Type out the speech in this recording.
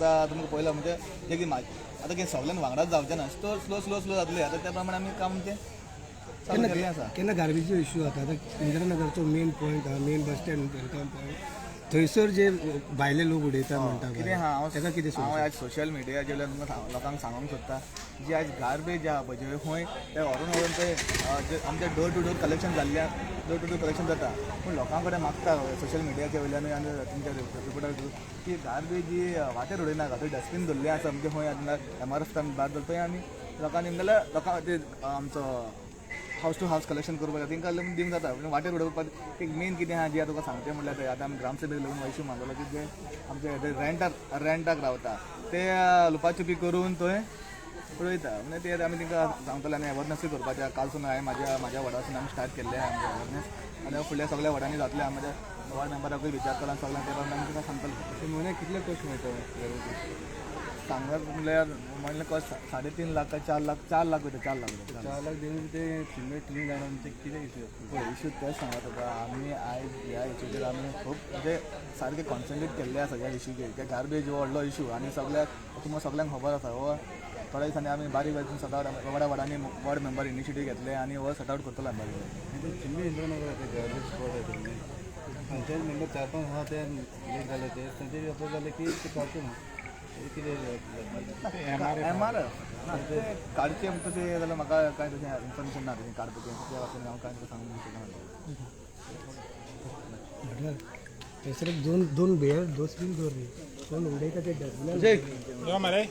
आतां तुमकां पळयला म्हणजे जे की आतां कितें सगल्यान वांगडाच जावचें ना, स्लो स्लो स्लो स्लो जातलें. आतां त्या प्रमाणे आमी काम तें चालू केल्लें आसा. केन्ना गार्बेजचो इश्यू जाता, आतां इंदिरानगरचो मेन पॉयंट आहा, main bus stand, welcome point, थंयसर जे भायले लोक उडयता म्हणटा, कितें आहा, हांव ताका कितें? हांव आयज सोशल मिडियाचेर तुमकां लोकांक सांगूंक सोदता, जी आयज गार्बेज आहा पळय, जे खंय ते व्हरून व्हरून ते जे आमचे डोर टू डोर कलेक्शन जाल्ले, डोर टू डोर कलेक्शन जाता, पूण लोकां कडेन मागता सोशल मिडियाच्या वयल्यान आनी तुमच्या रिपोर्टर थ्रू की गार्बेज जी वाटेर उडयनाका. थंय डस्टबीन दवरलें आसा, म्हणजे खंय एम आर एफ भायर दवरता थंय आमी लोकांनी जाल्यार लोकां ते आमचो हावस टू हावस कलेक्शन करपाक तांकां लागून दिवंक जाता, पूण वाटेर उडोवपाक. एक मेन कितें आहा, जी आतां तुका सांगचें म्हणल्यार ते आतां आमी ग्रामसभेक लागून इशू मागवलो की जे आमचे ते रेंटाक रावता ते लुपाचुपी करून थंय उडयता. म्हणजे ते आमी तांकां सांगतले आनी अवेरनसूय करपाचें. कालसून हांवें म्हाज्या म्हाज्या वॉर्डासून आमी स्टार्ट केल्लें आहा आमचें अवेरनस आनी फुडल्या सगळ्या वॉर्डांनी जातलें. म्हाज्या वॉर्ड मेंबराकूय विचारतलो आनी सगळ्यांक ते प्रमाणे आमी तांकां सांगतले. म्हयन्याक कितले कॉस्ट मेळटा? सांगत म्हणल्यार म्हणल्यार कॉस्ट 3.5 लाख काय 4 लाख, 4 लाख वयता, 4 लाख वयता. 4 लाख दिवन ते सिमेंट क्लीन जायना म्हणजे कितें इशू? पळय, इशू तेच सांगता तुका, आमी आयज ह्या इशूचेर आमी खूब म्हणजे सारके कॉन्सन्ट्रेट केल्ले आसा ह्या इशूचेर. ते गार्बेज हो व्हडलो इशू आनी सगळ्याक तुमकां सगळ्यांक खबर आसा. हो थोड्या दिसांनी आमी बारीक बारीक सतावट व्हडा व्हडांनी वॉर्ड मेंबर इनिशिएटीव घेतले आनी हो सॉर्ट आवट करतलो आमी बारीक बारीक. ते चिंबी इंदिरानगर आतां गार्बेज स्पॉट आहे तुमी पंचायत मेंबर चार पांच आहा, ते लेट जाले, ते तांचे अप्रोच जाले की ते काडचे म्हणून, ते कितें? एम आर ना, ते काडचे म्हणटा तशें जाल्यार म्हाका कांय तशें इन्फॉर्मेशन ना तशें काडपाचें. त्या बाबतींत हांव कांय तुका सांगूंक शकना. थंयसर एक दोन दोन बेर डस्टबीन दवरली, कोण उडयता ते डस्टबिनान. यो मरे.